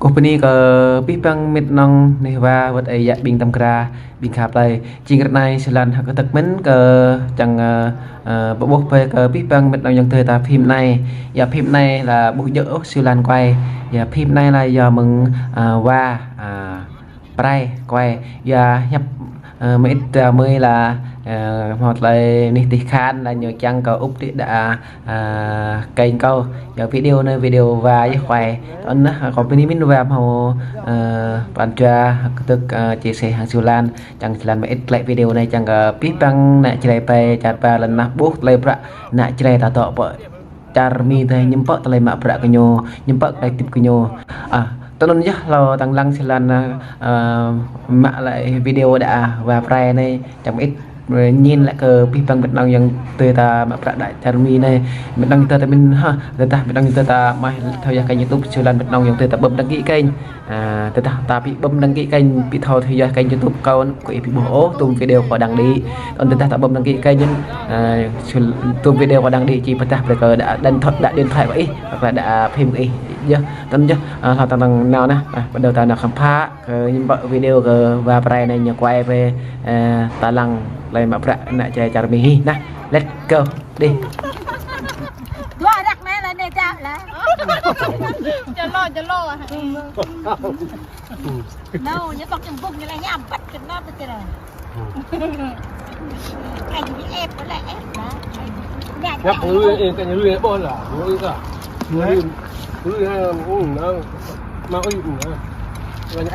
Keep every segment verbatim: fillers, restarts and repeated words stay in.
Kâo bơni kơ abih bang met nong neh wa wơ̆t ơi yă ƀing tăm kra, ƀing khăp tơlơi. Jing ră anai Siu Lan hơ̆k kơdơ̆k mơ̆n kơ čang, ơ, ơ, pơƀuh brơi kơ abih bang met nong ayŏng adơi ta phim anai. Yua phim anai lĕ ƀu djơ̆ ôh Siu Lan kuai. Yua phim anai lĕ yua mơ̆ng, ơ, wa, ơ, Prai kuai. Yua hiăp, ơ, mơit, ơ, mơi lĕ, ơ, hmâo tơlơi anih tih khan lĕ ñu kiăng kơ ŭp đĭ đa, ơ, kênh kâo. Yua video anai video wa yơh kuai. Tơl anŭn, ơ, kâo bơni mơ̆n wa hmâo, ơ, pran jua kơdơ̆k, ơ, chia sẻ hăng Siu Lan. Čang Siu Lan mơit tơlơi video anai čang kơ abih bang ană Jrai ƀai čar ƀar lŏn tơnah ƀuh tơlơi bruă ană Jrai ta dŏ pơ čar Mi tơdơi hiư̆m pă tơlơi mă bruă kơ ñu, hiư̆m pă tơlơi tip kơ ñu. Ơ, tơl anŭn yơh hlâo tăng lăng Siu Lan, ơ, mă lĕ video đa wa Prai anai, čang mơit, ơ, ñen lĕ kơ abih bang met nong ayŏng adơi ta mă bruă đa čar Mi anai, met nong ayŏng adơi ta mĭn ha, tơdah met nong ayŏng adơi ta mă theo dõi kênh YouTube Siu Lan met nong ayŏng adơi ta bấm đăng ký kênh. Ơ, tơdah ta ƀu bấm đăng ký kênh, ƀu thâo theo dõi kênh YouTube kâo, kâo ih ƀu ƀuh ôh tôm video kâo đăng đĭ. Tơl tơdah ta bấm đăng ký kênh, ơ, Siu-, tôm video kâo đăng đĭ či pơdah brơi kơ đa, đa điện thoại, đa điện thoại kâo ih, hoặc là đa phim kâo ih. Yơh, tơl yơh, ơ, hlâo tăng tăng nao nah, ơ, bắt đầu ta nao khám phá kơ hiư̆m pă video kơ wa Prai anai ñu kuai brơi, ơ, ta lăng tơlơi mă bruă ană Jrai čar Mi hĭ nah. Let's go, đi. Dua ră anai lĕ anai dŏ lĕ. Čơlo, čơlo. Nô, ñu tŏk čơm bŭk ñu lĕ ñu ăm băt kơ nô bơ̆t kơ nô. Ai ñu ĕp lĕ ĕp lĕ. Ñu ĕp. Ngăp lui, ĕp kơ ñu lui ƀôh lă. Lui kơ. Lui, lui ha, ung nô. Mă ui ung nô.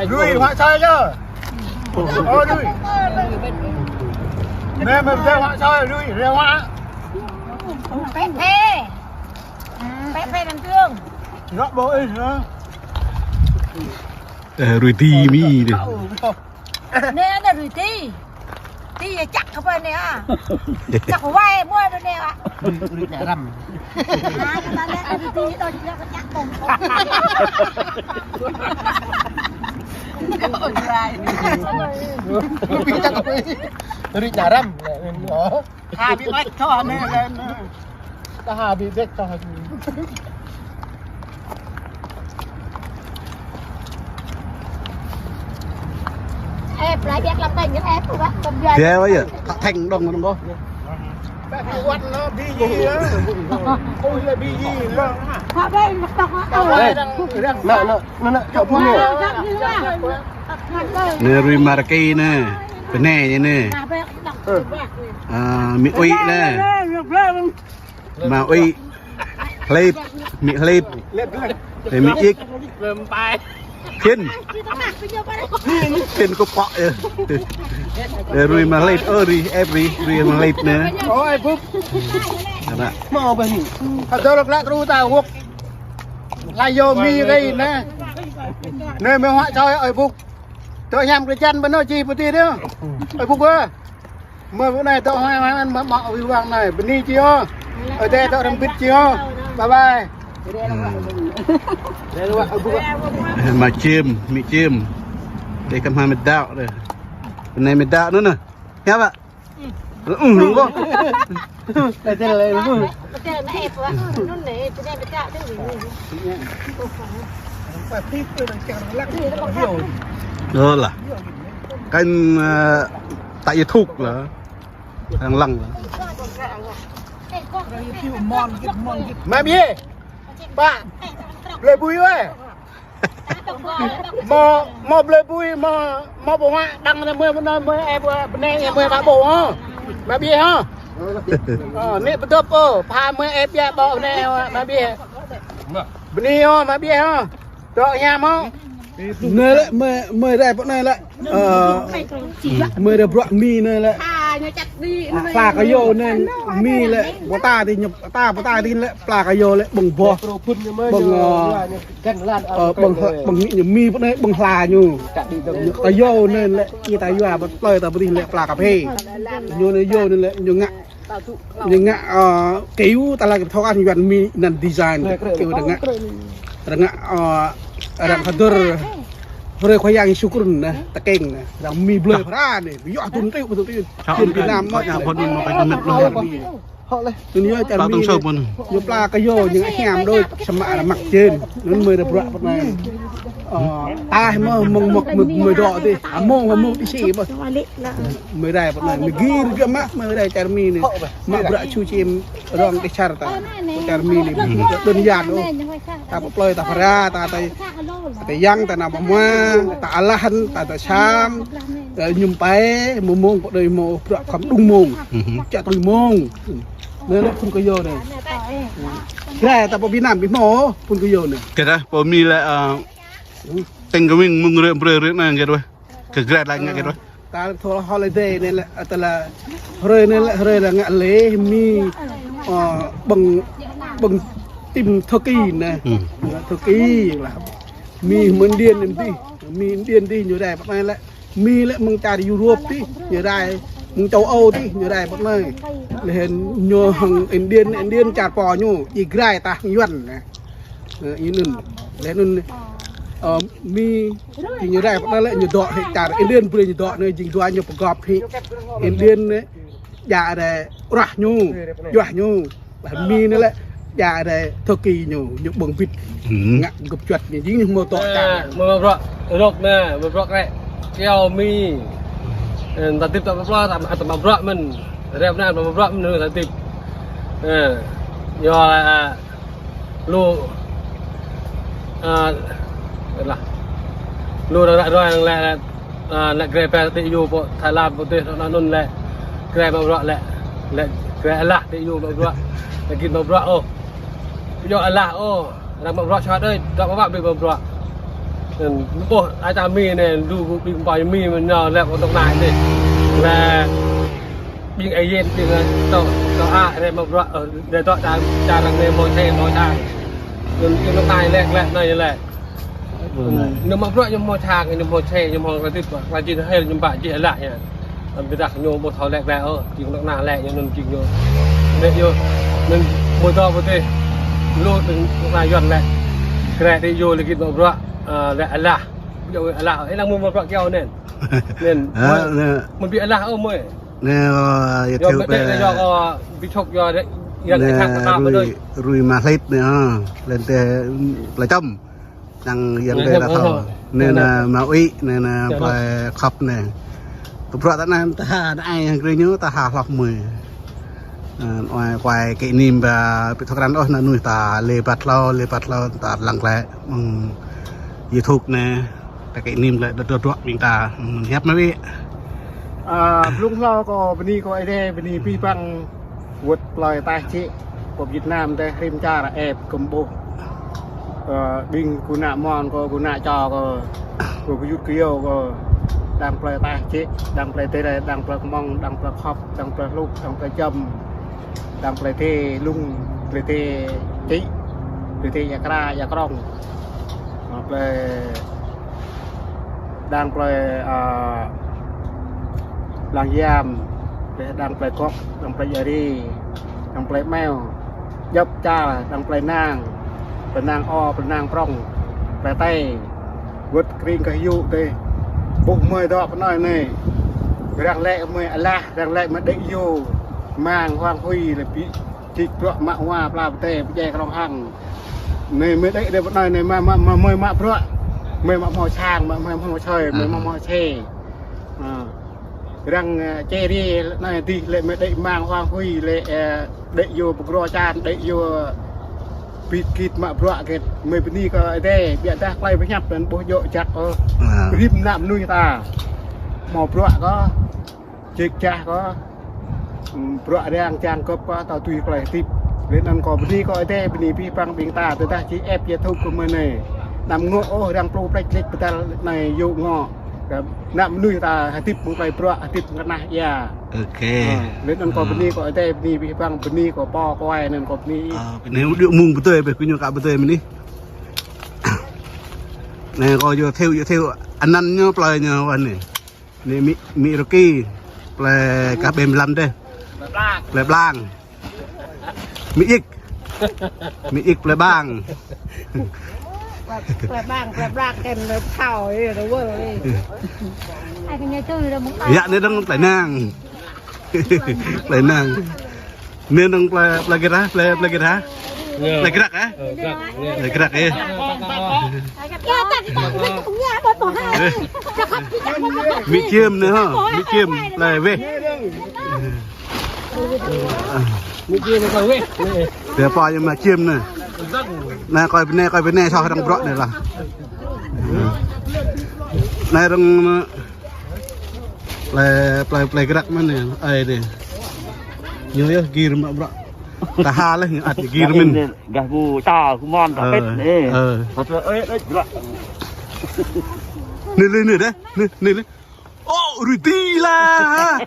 Lui hua soi yơh. Ơ, lui. Nê, mơ̆ hua soi, lui, lui hua. Pĕ phê. Pĕ phê đăng tương. Ră ƀôh ih nô. Ơ, rui ti mi dih. Nê, nê rui ti. Ti čăk kơ pơ nê a. Čăk wai mơ̆ pơ nê a. Rui, rui nă răm. A, kơ ta nê rui ti đôč čăk kơ čăk kông. Ôi, rai. Rui čăk kông. Rui nă răm. Ơ. Ha, ƀu ƀĕk thâo anai lĕ. Đa ha, ƀu ƀĕk thâo. Ê, plei ƀĕk lăm kênh, ê, pơwă, pơwă. Ƀĕk wă yơh, thă theng đong đong kơ. Ƀĕk pơwă nô, bi ji yơh. Ôi, lĕ bi ji yơh. Thă ƀĕk, lăk tŏk, ơ. Ê, nă, nă, nă, thă ƀu nô. Nê rui Marki nê. Bơnai nê. Ơ. A, Mi Ui nê. Ma Ui. Hlip. Mi Hlip. Tê Mi Ik. Phiên. Phiên kơ pŏk yơh. Ơ, rui Ma Hlip. Ơ, rui, ĕp rui, rui Ma Hlip nê. Ơ, ơi bŭk. Ană. Mă ƀơi Mi. Hơdơr lăk lăk rui ta hŭk. Lă yua Mi rei nê. Nê mơ̆ hua soi ơi bŭk. Tơ hiam kơ čan bơnô či pơti dih. Ơi bŭk ơ. Mơ̆ bơnai tŏ hua hua mă mă wih wang anai. Bơni či ôh. Ơi tê tŏ rơmbit či ôh. Bye bye. Hmm. Ma Čim, Mi Čim. Tê kăm ha mơdao dih. Bơnai mơdao nô nê. Hiam ƀă? Ư, nô kơ. Tê tê lĕ nô. Tê nê ĕp ƀă. Nô nê, tê nê mơdao dih. Ơ lah. Kênh, ơ, ta YouTube lah. Lăng lăng lah. Mă biă. Pă. Blơi bui wơi. Mơ̆, mơ̆ blơi bui, mơ̆, mơ̆ ƀu hua, đăng nê mơi, mơi, mơi, ĕp, bơnai, mơi mă ƀôh hă. Mă biă hă. Ơ, nê pơdŏp ôh, pha mơi ĕp biă ƀôh nê, mă biă. Bơni hă, mă biă hă. Tŏ hiam hă. Nê lĕ, mơi, mơi rai pơ nê lĕ. Ơ, mơi rai bruă Mi nê lĕ. Pla kơ yô nê, Mi lĕ, pơta dih ñu, ta pơta dih lĕ, pla kơ yô lĕ, ƀơ̆ng boh. Ƀơ̆ng, ơ, ơ, ƀơ̆ng, ƀơ̆ng ñu Mi pơ nê, ƀơ̆ng hla ñu. Kơ yô nê lĕ, ih ta yua, ƀơ̆ng plơi ta pơ dih lĕ, pla kơ phê. Ñu nê yô nê lĕ, ñu ngă. Ñu ngă, ơ, kơyuh ta lăng kơ thâo kơ Yuan Mi anăn design, kơyuh ta ngă. Ta ngă, ơ, arăng hơdơr, brơi Khua Yang Yêsu Krist nê, tơkeng nê, arăng Mi blơi phara nê, yua tŭn tui, tŭn tui. Tŭn Việt Nam mơ̆. Hŏ lĕ, anŭn yơh čar Mi anai. Ñu pla kơ yơh, ñu hiam đôč, samơ̆ arăng mă čen. Anŭn mơi ră bruă pơ anai. Ơ, taih mơ̆, mơ̆ng mơ̆ng mơi dŏ dih. Amông, amông ti si mơ̆. Mơi rai pơ anai, mơi gir gơ̆ mă, mơi rai čar Mi anai. Mă bruă ču čim rong dêh čar ta. Čar Mi anai, đơn giản ôh. Ta pơ plơi, ta phara, ta, ta, ta yang, ta nao pơ hmua, ta alah, ta, ta sam, ta ñum pai, mơ̆ng mông pơ đơi mơ̆ bruă khŏm đŭng mông. Čă tui mông. Anai lĕ phun kơ yơh anai. Grai ta pơ Việt Nam ƀu hmâo phun kơ yơh anai. Kơ ta pơ Mi lĕ, ơ, teng kơ ming mơ̆ng rơ̆ brơi rơ̆ anai kơ ta. Kơ grai lĕ ngă kơ ta. Ta thâo holiday anai lĕ, ơ, ta lĕ hrơi anai lĕ hrơi lĕ ngă lễ Mi, ơ, ƀơ̆ng, ƀơ̆ng tim Thổ Kỳ anai. Thổ Kỳ lĕ. Mi mơ̆ng Indian anai dih. Mi Indian dih ñu rai pơ anai lĕ. Mi lĕ mơ̆ng čar Europe dih, ñu rai, mơ̆ng châu Âu dih, ñu rai pơ anai. Lĕ hên ñu hăng Indian, Indian čar pô ñu, či grai ta hăng Yuan anai. Ơ, anŭn. Lĕ anŭn, ơ, Mi, či ñu rai pơ anai lĕ ñu dŏ hĭ čar Indian brơi ñu dŏ anai jing dua ñu pơgop hĭ. Indian anai, djă rai ruah ñu, juah ñu. Lĕ Mi anai lĕ, djă rai Thổ Kỳ ñu, ñu ƀơ̆ng bit. Ngă gơ̆p juăt ñu, jing ñu hmâo dŏ čar. Mă bruă, rơ̆k anai, mă bruă rĕ. Kiao Mi. Ơ, ta tip ta pơplă, ta, ta mă bruă mơ̆n. Rĕ anai, ta mă bruă mơ̆n, ta tip. Ơ, yua, ơ, lu, ơ, lah. Lu ră ră roi lĕ, ơ, lĕ grai pơ ti yu pơ Thái Lan pơ tih anŭn lĕ. Grai mă bruă lĕ. Lĕ grai alah ti yu mă bruă. Lĕ git mă bruă ôh. Yua alah ôh. Arăng mă bruă čuă đơi, dŏ mă bruă ƀing mă bruă. Ơ, ƀuh ai ta Mi anai, lu ƀing ƀai Mi mơ̆n ñu lĕ pơ dŏ anai dih. Lĕ ƀing ai yen ƀing ai tŏ, tŏ a, rai mă bruă, ơ, rai dŏ čar, čar arăng anai hmâo čê, hmâo čang. Anŭn ƀing anŭn anai lĕ, lĕ anai lĕ. Anŭn mă bruă ñu hmâo čang, ñu hmâo čê, ñu hmâo kơ tip, kơ jing hel ñu ƀă jih alah ñu. Anŭn ƀiădah ñu ƀu thâo lĕ lĕ ôh, jing anŭn anai lĕ ñu anŭn jing ñu. Lĕ ñu, anŭn mơ̆ dŏ pơ tih. Lu anŭn anai Yuan lĕ. Grai ti yu lĕ git mă bruă, ơ, lĕ alah. Ƀu djơ̆ alah, ih lăng mơ̆ mă bruă kiao anŭn. Anŭn, ơ, mơ̆, anai. Mơ̆ ƀu alah ôh mơ̆. Anai, ơ, yua mơ̆ dêh lĕ yua kơ ƀu čŏk yua dêh, yua anai, kơ thang kơ ta ƀu rui, đơi. Rui mă hlĭt anai, ơ. Lĕ tơlơi čăm. Đang yang dêh ta thâo. Anai anai mă ui, anai anai plơi khŏp anai. Tơpă bruă ta anai ta ha anai yang gre ñu ta ha hloh mơi. Ơ, ơi quay kỷ niệm ba pi thok ran ôh anŭn ta lĕ bat hlâo, lĕ bat hlâo ta lăng lĕ mơ̆ng YouTube anai. Ta kỷ niệm lĕ dŏ dŏ dŏ ƀing ta mơ̆n hiăp mă ui. Ơ, blung hlâo kơ bơni kơ Ơi Adai, bơni pih păng wơ̆t plơi taih čih, kơ Việt Nam dêh rĭm čar ĕp kơ̆m ƀuh. Ơ, ƀing kơnuk kơna mơ̆n kơ kơnuk kơna čô kơ, kơ gơyut gơyâo kơ, đang plơi taih čih, đang plơi tơlơi, đang plơi kơmŏng, đang plơi khŏp, đang plơi hluh, đang plơi čăm, đang plơi tơlơi lung, plơi tơlơi čih, plơi tơlơi ia kra, ia krong. Ơ, plơi đang plơi, ơ, Lăng Yam, plơi đang plơi Kŏk, đang plơi Ia Ri, đang plơi Meo, djŏp čar, đang plơi Nang, plơi Nang O, plơi Nang Prŏng, plơi Tây, wơ̆t kring kơ hyu tih. Ƀuh mơi dŏ pơ anai anai. Arăng lĕ mơi alah, arăng lĕ mơi đĭ yô, mang huang hui lĕ pi čih bruă mă hua pla pơdai pơdjai krong hăng. Anai mơi đĭ dêh pơ anai anai mă, mă, mă, mơi mă bruă. Mơi mă hmâo čang, mă, mơi hmâo čơi, mơi mă hmâo čê. Ơ. Arăng, ơ, čê ri anai dih lĕ mơi đĭ mang huang hui lĕ, ơ, đĭ yô pơgro čan, đĭ yô pit kit mă bruă kit. Mơi bơni kơ Ơi Adai, biă dah klai pơhiăp anŭn ƀuh djŏ jăk ôh. Ơ. Rĭm ană mơnuih ta. Hmâo bruă kơ. Ček čah kơ, ưm, bruă arăng čang kơ̆p kơ, ta tui klai hơdip. Lĕ anŭn kơ bơni kơ Ơi Adai, bơni pih păng ƀing ta, tơdah či ĕp YouTube kơ mơi anai. Anăm ngŏ ôh, arăng plô plĕč lĕč pơdal anai yŏ ngŏ. Kơ ană mơnuih ta hơdip mơ̆ng klai bruă, hơdip mơ̆ng kơnah ia. Ơ, lĕ anŭn kơ bơni kơ Ơi Adai, bơni pih păng, bơni kơ pô kơ wai anŭn kơ bơni. Ơ, bơni djơ̆ mơ̆ng pơtơi, bơni kơ ñu kơ pơtơi mơ̆n anai. Anai kơ yua thâo, yua thâo, anăn ñu plơi ñu wơ̆t anai. Anai Mi, Mi Rocky, plơi kah ƀem lăm dêh. Plơi Blang. Mi Ik. Mi Ik plơi Blang. Plơi Blang, plơi Blang ken thâo ih, rơwơl ih. Ai kơ ñu tui rơmung. Ia anai dơ̆ng plơi Nang. Plơi Nang. Anai dong plơi, plơi Grak, plơi, plơi Grak. Plơi Grak, ơ? Plơi Grak, ơ. Mĭ Čiêm anai hă, Mĭ Čiêm, plơi Weh. Mĭ Čiêm, plơi Weh. Plơi pô ñu Mĭ Čiêm anai. Anai kơi bơnai, kơi bơnai soh dong bruă anai lah. Anai dong Plơi, plơi, plơi Grak mơ̆n anai, ơi adơi. Ñu yơh gir mă bruă. Tơha lĕ ñu ăt gir mơ̆n. Gah bu ta kumon ta pet anai. Ơ. Anai lĕ, anai lĕ. Anai, anai lĕ. Ô, Ruti lah.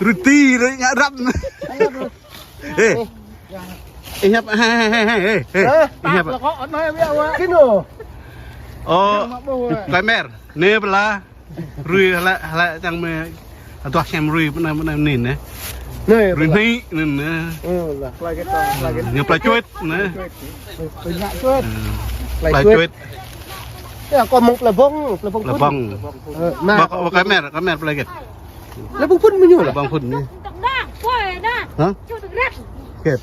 Ruti, Ruti ngă răm. Ê. Ih hiăp, hai, hai, hai, hai, ê, ê. Hă? Ih hiăp. Kino. Ô, Khmer. Anai pla. Rui hlăk, hlăk čang mơi. Adoh sem rui pơ anai, pơ anai anai anai. Anai, rui pla. Anai anai. Ơ, lah, pla kơ, pla kơ. Ñu pla čuet anai. Pla čuet. Ơ. Pla čuet. Yơh, kâo mơ̆ng plơi Bông, plơi Bông. Plơi Bông. Ơ, mă. Bă, bă Khmer, Khmer plơi kơ. Plơi Bông Phun mơ̆ ñu lah. Plơi Bông Phun anai. Hă? Kơ.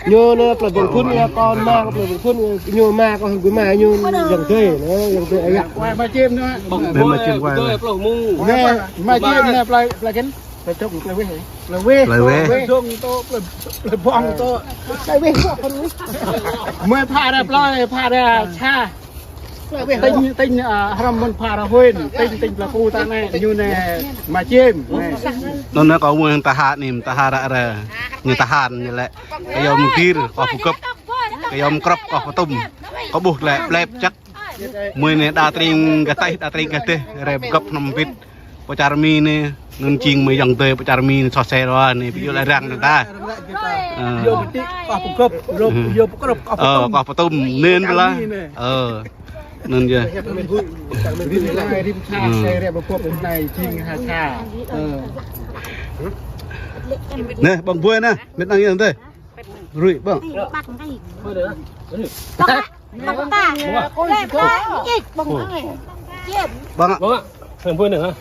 Ñu anai plơi Bông Phun, yơh, kâo mă kơ plơi Bông Phun, ñu mă kơ gơmơi ñu Yang Dơi, anai, Yang Dơi ayă. Anai Mĭ Čiêm anai. Anai Mĭ Čiêm wai. Anai Mĭ Čiêm anai plơi, plơi kơ. Plơi Truk, plơi Weh. Plơi Weh. Plơi Weh. Plơi Bông tơ, plơi, plơi Bông tơ. Plơi Weh, plơi Weh. Mơi pha ra plơi, pha ra sa. Tĭng, tĭng, ơ, hrăm mơ̆n pha ra huên, tĭng, tĭng plơi pô ta anai, ñu anai Mĭ Čiêm, anai. Anŭn anai kâo mơ̆ng tơha anai, tơha ră ră. Ñu tơhan ñu lĕ. Kơ yom gir, kâo pơgop. Kơ yom krŏp, kâo pơtum. Kâo ƀuh lĕ, plep čăk. Mơi anai đa tring gah taih, đa tring gah dêh, rai pơgop hnăm pit. Pơ čar Mi anai, anŭn jing mơi Yang Dơi pơ čar Mi anai soh sel wa anai, pơyơr lĕ arăng anai ta. Ơ. Yơh pơtĭ, kâo pơgop, yơh pơkrŏp, kâo pơtum. Ơ, kâo pơtum, anŭn lah. Ơ. Anŭn yơh. Ơ. Anai, ƀơ̆ng bui anai, mĭt năng Yang Dơi. Rui, ƀơ̆ng. Ƀơ̆ng. Ƀơ̆ng. Ƀơ̆ng. Ƀơ̆ng. Ƀơ̆ng. Ƀơ̆ng. Ƀơ̆ng.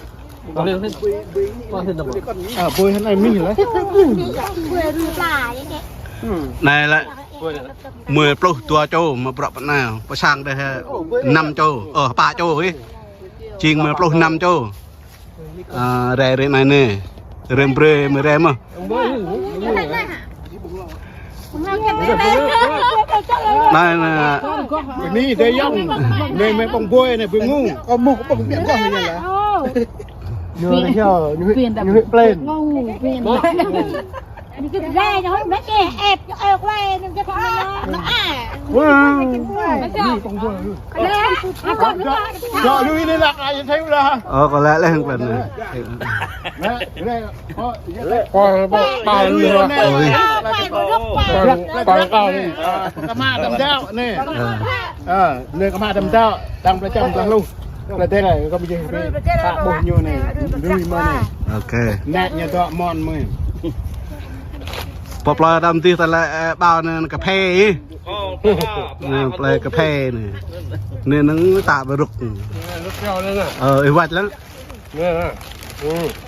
Ƀơ̆ng. Ơ, bui hăn ai mĭn lah. Anai lĕ mơi pluh dua čô mă bruă pơ anai, pơ sang dêh năm čô, ơ, pă čô ih. Jing mơi pluh năm čô. Ơ, rai rai anai anai. Rai brơi mơi rai mơ̆n. Anai anai. Anai dêh yŏng. Anai mơi ƀơ̆ng bui anai ƀơ̆ng ngu. Kâo mơ̆ kâo ƀơ̆ng biă kâo anai lah. Ñu anai yơh, ñu huyện, ñu huyện Plên. Wow. Dŏ lui anai lah, ai thấy lah. Ơ, kâo lĕ lĕ hăng Plên anai. Lĕ, lĕ. Ơ, yơh. Kâo, kâo, kâo, kâo, kâo, kâo. Kâo, kâo, kâo. Kâo mă đăm dŏ anai. Ơ. Ơ, anai kâo mă đăm dŏ, đang plơi Čăm plơi Hluh. Plơi Dêl, kâo mơ̆ jih ƀing ta ƀuh ñu anai, lui mơ̆n anai. Ôkê. Anai ñu dŏ mơ̆n mơi. Pơ plơi đăm dih ta lĕ, ơ, ƀâo anai kơphê ih. Ơ, plơi kơphê anai. Anai năng ta ƀu rŭk. Ơ, ih wăt lăng. Anai, anai.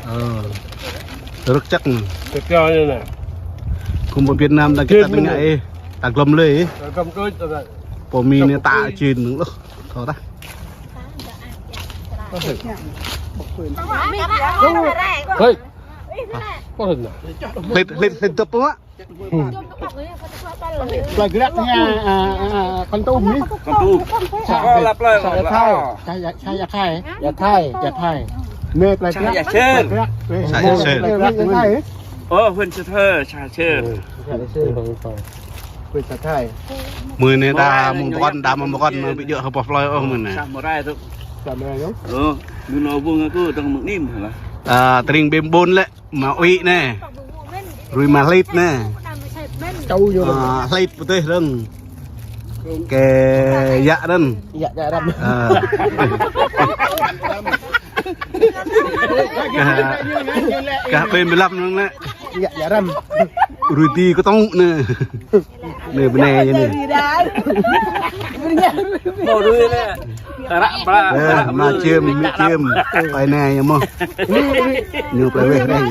Ơ. Rŭk čăk anai. Kơphê anai anai. Kŭm pơ Việt Nam ta kơ ta tơngia ih. Ta glŏm lơi ih. Ta glŏm đôč ta. Pơ Mi anai ta čin năng lŏh. Thâo tah. Hơi. Pơ anai. Hlĭt, hlĭt, hlĭt dŏp pơ mă. Plơi Grak anai, a, a, a, Kon Tum anai. Kon Tum. Sa, sa Yat Thai. Sa Yat, sa Yat Thai. Yat Thai. Yat Thai. Anai plơi Grak. Sa Yat Sên. Plơi Grak. Sa Yat Sên. Plơi Grak anai. Ơ, huyện Sa Thơr, Sa Sên. Huyện Sa Thai. Mơi anai đa mơ̆ng pơkŏn, đa mơ̆ng pơkŏn, mơi ƀu djơ̆ hơpŏh plơi ôh mơi anai. Sa Mrai dŏng. Ơ, ñu nao ƀơ̆ng kơ dŏng mơ̆ng anai lah. Ơ, tring bim ƀôn lĕ. Mă ui anai. Rui mă hlĭt anai. Ơ, hlĭt pơtih dơ̆ng. Kơ yă dơ̆ng. Yă, yă răm. Ơ. Kah, kah pem bilam dơ̆ng anai. Yă, yă răm. Rui ti kơtŏng anai. Anai bơnai anai. Mă rui anai. Ră pla. Ơ, mă čem, mă čem. Pơ anai yơh mơ̆n. Ñu plơi Weh anai.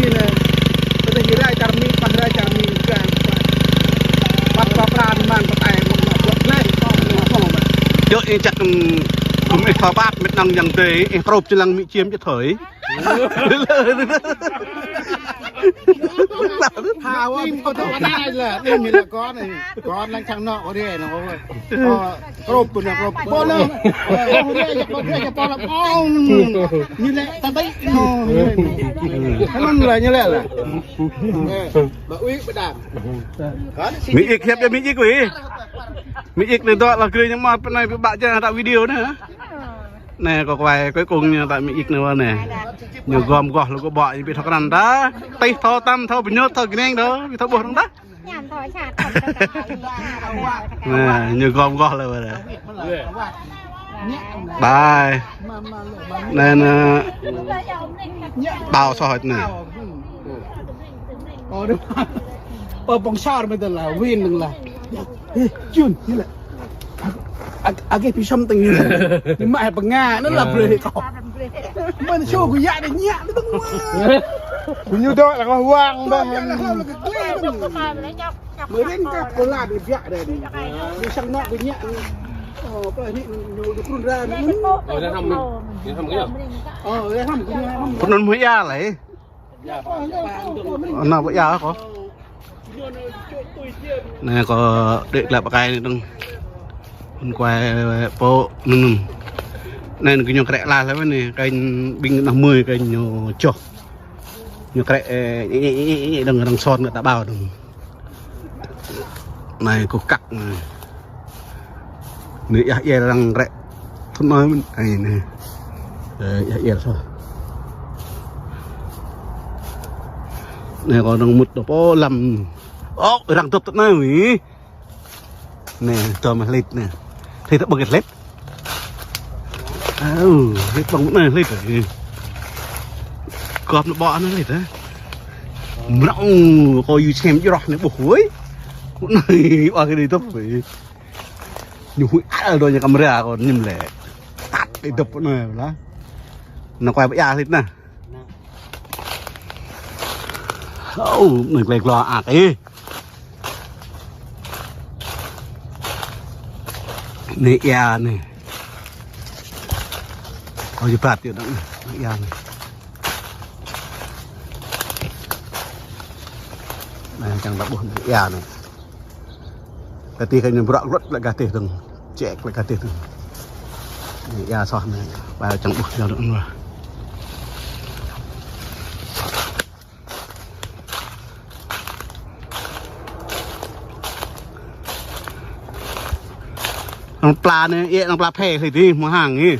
anai. Tơdah rai čar Mi, pă rai čar Mi, kan. Pă pă pran man pơtai, mă mă blŏk leh, mă mă mă. Yơh, ih čăk kơ, kơ ih thâo pap, mĕt năng yang dê, ih krôp čơlăng Mi čiêm čơthơi. Hao, ƀing kâo thâo anai lĕ, anai Mi lĕ kâo anai. Kâo lăng sang anŏ kâo rai anai kâo. Ơ, krôp pơ anai, krôp pơ anai. Ơ, kâo rai, kâo rai, kâo rai, kâo rai. Mi lĕ tơdơi, anai. Anŭn lĕ, anai lĕ. Ơ, ƀă uĭ, ƀă đam. Mi ik hiăp ya, Mi ik wĭ. Mi ik anai dŏ lăng grê ñu mă pơ anai ƀă jang ta video anai. Anai kâo kuai, cuối cùng ñu ta Mi ik anai wơ̆t anai. Ñu gom goh lu kơ ƀô̆ ñu ƀu thâo krăn ta. Tih thâo tăm thâo pơñut thâo gơnang ta, ƀu thâo ƀuh arăng ta. Anai, ñu gom goh lu wơ̆t anai. Bye. Anai, anai. Ƀao soh anai. Ơ, pơ̆ng sar mơ̆ tơlơi, wĭn tơlơi. Ơ, Jun, anai lĕ. Ag-, ag-, agi pi something anai lĕ. Anai mă pơnga, anai lĕ brơi kâo. Mơ̆n sô kơ yă anai ñă anai tơ̆ng mơ̆. Kơ ñu dŏ lăng huang ƀă. Dŏ lăng huang lăng kơ klĕ anai. Mơ̆ rin kơ pơla anai biă anai. Ñu sang anŏ kơ ñă anai. Ơ, kơ anai ñu, ñu, ñu krun ra anai. Ơ, anai hăm, anai hăm kơ ñu. Ơ, anai hăm kơ ñu, hăm. Pơnun mơ̆ ya lĕ. Anai ƀă ya kâo. Anai kâo đĕ klă pơkai anai dơ̆ng. Pơ̆n kuai pô anŭn. Anai kơ ñu krĕ lah lĕ anai, kơ ƀing anai mơi kơ ñu čoh. Ñu krĕ, ơ, ñe, ñe, ñe, ñe, dơ̆ng arăng son kơ ta ƀao dơ̆ng. Anai kơ kăk anai. Anai yah yel arăng krĕ. Thun anai mơ̆n. Ai anai. Ơ, yah yel soh. Anai kâo dơ̆ng mŭt dŏ pơ lăm. Ơ, arăng dŏp tơ anai wĭ. Anai, dŏp mă hlĭt anai. Hlĭt tơ ƀơ̆ng hlĭt. Ơ, hlĭt ƀơ̆ng anai hlĭt. Gŏp anai ƀô̆ anai hlĭt, ơ. Mrâo, kâo yua čem jrŏh anai ƀuh wĭ. Anai, ƀă kơ anai dŏp wĭ. Ñu huĭ al dŏ ñu kamera kâo ñăm lĕ. Tat anai dŏp anai lah. Anai kuai ƀă ya hlĭt anai. Ơ, anai klei klô ak ih. Anai ia anai. Ơ, yua prat yơh dơ̆ng. Anai ia anai. Anai čang ta ƀuh anai ia anai. Kơ tih kơ ñu bruă glŏt lĕ kơ tih dơ̆ng. Ček lĕ kơ tih dơ̆ng. Anai ia soh anai. Ƀă čang ƀuh yơh dơ̆ng anai. Anŭn pla anai, ia anŭn pla phe hlĭt anai, mơ̆ng hăng anai.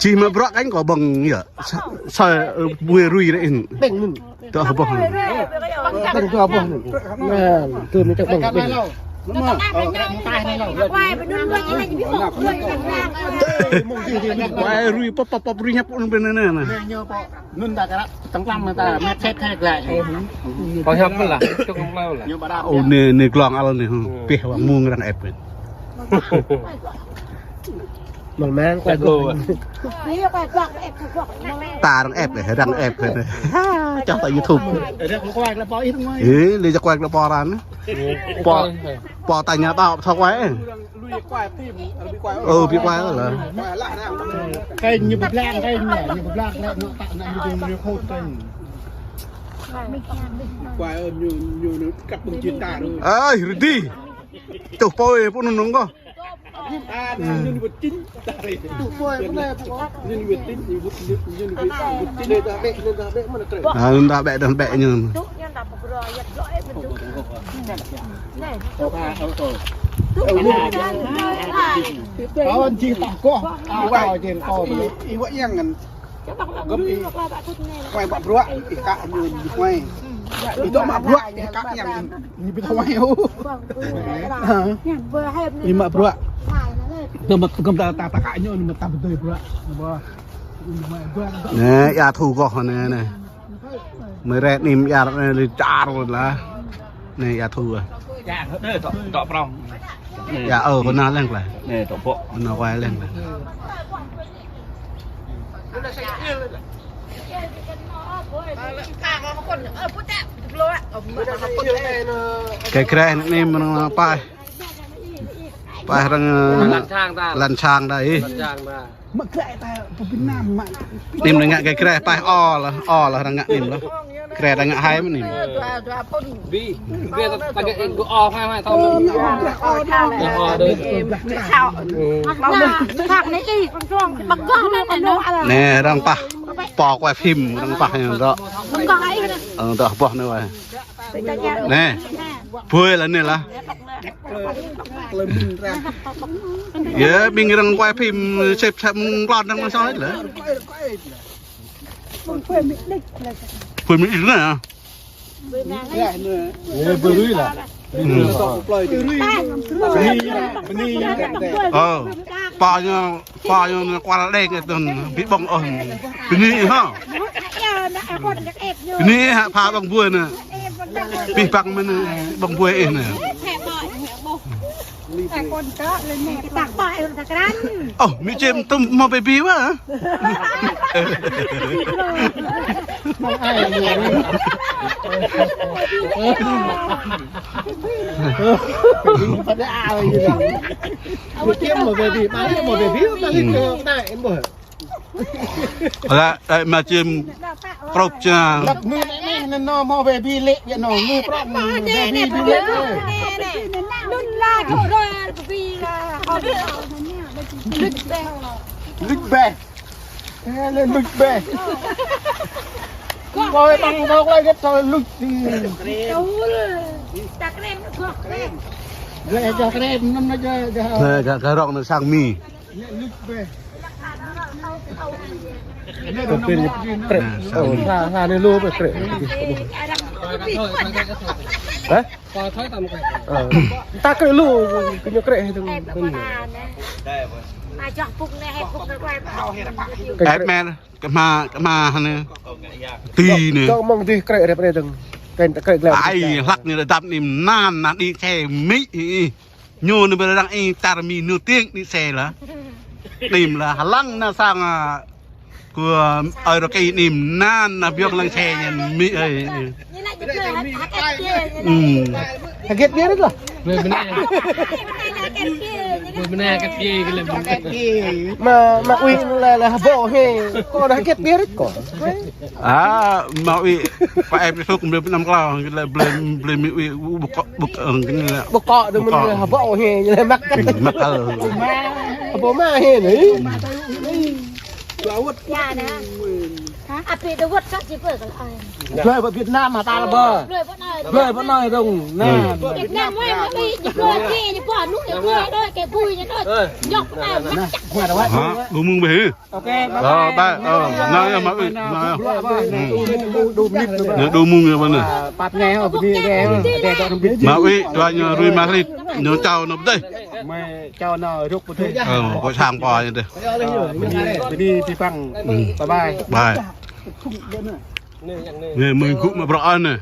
Čih mă bruă kơ kâo ƀơ̆ng yơh. Sa, sa, ơ, ƀuê rui rĕ in. Ƀơ̆ng anŭn. Tơ ƀơ̆ng. Ƀơ̆ng tơ ƀơ̆ng anŭn. Nah, tơ mơ̆ čăk ƀơ̆ng, ƀơ̆ng. Ƀuê rui pơp, pơp, pơp, rui ñăp anŭn ƀơ̆ng anai, anai. Anŭn ta kơ ră tơ̆ng klăm ta met set set glaĭ. Pơhiăp lah, čŏk mơ̆ lah. Ơ, anai, anai glông ăl anai, hm. Pih wang mơ̆ng arăng ĕp. Mơ̆ng mơ̆ng kuai glông. Ta arăng ĕp lĕ, arăng ĕp lĕ. Čŏh ta YouTube. Ê, lĕ čŏk kuai glông pô arăng. Pô, pô ta ñă ta thâo kuai. Ơ, ƀu kuai lĕ. Kênh ñu ƀu blang, kênh ñu, ñu ƀu blang lĕ, ñu ta, ñu ƀu blang lĕ, ñu ƀu khŏt kênh. Ơi, rơdi. Čuh pô ơi, pô nung nung kơ. Ơ, anŭn ta ƀĕ, ta ƀĕ ñu. Ơ, anŭn jing ta kơ. Ơ, jing ta kơ. Iwak yang kan. Gơ̆p ih, kuai ƀă bruă, ih kă ñu, ñu kuai. Ih dŏ mă bruă, ih kă yang ñu ƀu thâo kuai ôh. Ih mă bruă. Gơ̆p, gơ̆p ta, ta, ta kă ñu, ñu mă ta ƀu dơi bruă. Anai, ia Thu kơ anai, anai. Mơi rĕ anai ia anai lĕ čar lah. Anai ia Thu ah. Ia, ơ, kơ anai leng lah. Anai, tŏ ƀŏ. Kơ anai kuai leng lah. Kơ greh anai mơ̆ng paih. Paih arăng, ơ, lăn sang ta. Lăn sang ta ih. Lăn sang ta. Mă greh ta pơ Việt Nam mă. Anai arăng ngă kơ greh paih o lah, o lah arăng ngă anai lah. Greh arăng ngă hai mơ̆n anai. Bi, bi ta, ta ngă kơ o hai hai tao. Anai arăng pah. Pô kuai phim, arăng pah ñu dŏ. Ơ, dŏ boh anai wai. Anai. Ƀuê lah anai lah. Yơh, ƀing arăng kuai phim sĕp sĕp mơ̆ng klon arăng mơ̆ng soi lah. Ƀuê mĭn anai ah. Yơh, ƀuê rui lah. Hm. Ơ, pô ñu, pô ñu kual đek tơ̆n, ƀu ƀơ̆ng ôh. Bơni ha. Bơni ha, pha ƀơ̆ng ƀuê anai. Pih păng mơ̆n ƀơ̆ng ƀuê ih anai. Ơ, mĭ čem tŭm mâo baby wa. Mĭ čem mâo baby, mâo baby, mâo baby, mâo baby. Lah, ơ, mă čem krŭp čang. Lăp ngư anai, anai, anai, anai, mâo baby lĕ, biă anai, ngư prŏng, baby du lĕ. Anŭn lah, čô rơi, baby lah. Luč bĕ. Ê, lĕ luč bĕ. Kâo ƀơ̆ng kâo klai gĕt kâo luč. Čul. Ta krem, kâo krem. Gĕt kâo krem, anŭn anai gĕt, gĕt. Ê, gĕt, gĕt rŏng anai sang Mi. Kơ pin krĕ. Ơ, sa, sa anai lu pơ krĕ. Hă? Ơ. Ta krĕ lu, kơ ñu krĕ hơdơ̆ng. Ĕp mĕn, kơ hma, kơ hma anai. Ti anai. Čŏk mơ̆ng dih krĕ rĕp rĕ dơ̆ng. Kĕn krĕ glao. Ai, hlăk anai dăp anai mơnăn, anai đĭ kơ mĭ. Ñu anai ƀơi lăng ih čar mĭ ñu tiêng đĭ kơ lah. Anai lah, hlăng anai sang, a, Kơ, ơ, rơkơi anŭn mơnăn, anŭn biă lăng kơ ñu mĭ ơi. Hơget biă rĭt lah. Ƀơi anai. Ƀơi anai hơget biă, kơ lĕ. Mă, mă ui lĕ, lĕ hơbô hĕ. Kơ anŭn hơget biă rĭt kơ. A, mă ui, pă ĕp sŭk ƀơi anăm klao, kơ lĕ ƀơi, ƀơi mĭ ui, ƀôk, ƀôk, ơ, kơ ñu lĕ. Ƀôk kơ anŭn mơ̆n lĕ hơbô hĕ, ñu lĕ mă. Mă. Hơbô mă hĕ anai. Ya, anai. Hă? Apui đơ wơ̆t sat či pơ kơ ai. Plơi ƀơi Việt Nam hă ta lĕ ƀơi. Plơi ƀơi anai. Plơi ƀơi anai dong. Anai. Việt Nam wai mă ui, ñu plơi kơ, ñu pơ anŭn, ñu plơi đơi, kơ bui ñu đơi. Nhŏk anai, mă čăk. Hă? Dua mông ƀơi hĕ? Oke, bye bye. Ơ, bye. Ơ, anai yơh mă ui. Anai yơh. Anai dua mông yơh ƀơi anai. Anai dua mông yơh ƀơi anai. Ơ, pap ñai hă, bơni deh, deh dŏ nơm bit. Mă ui, dua ñu rui mă hlĭt. Ñu čao nơm deh. Mơi čao nơm ruk pơdeh. Ơ, kơ sang pô ñu deh. Ơ, bơni, bơni pi păng. Bye bye. Bye. Anai, mơi gŭ mă brŏk anai.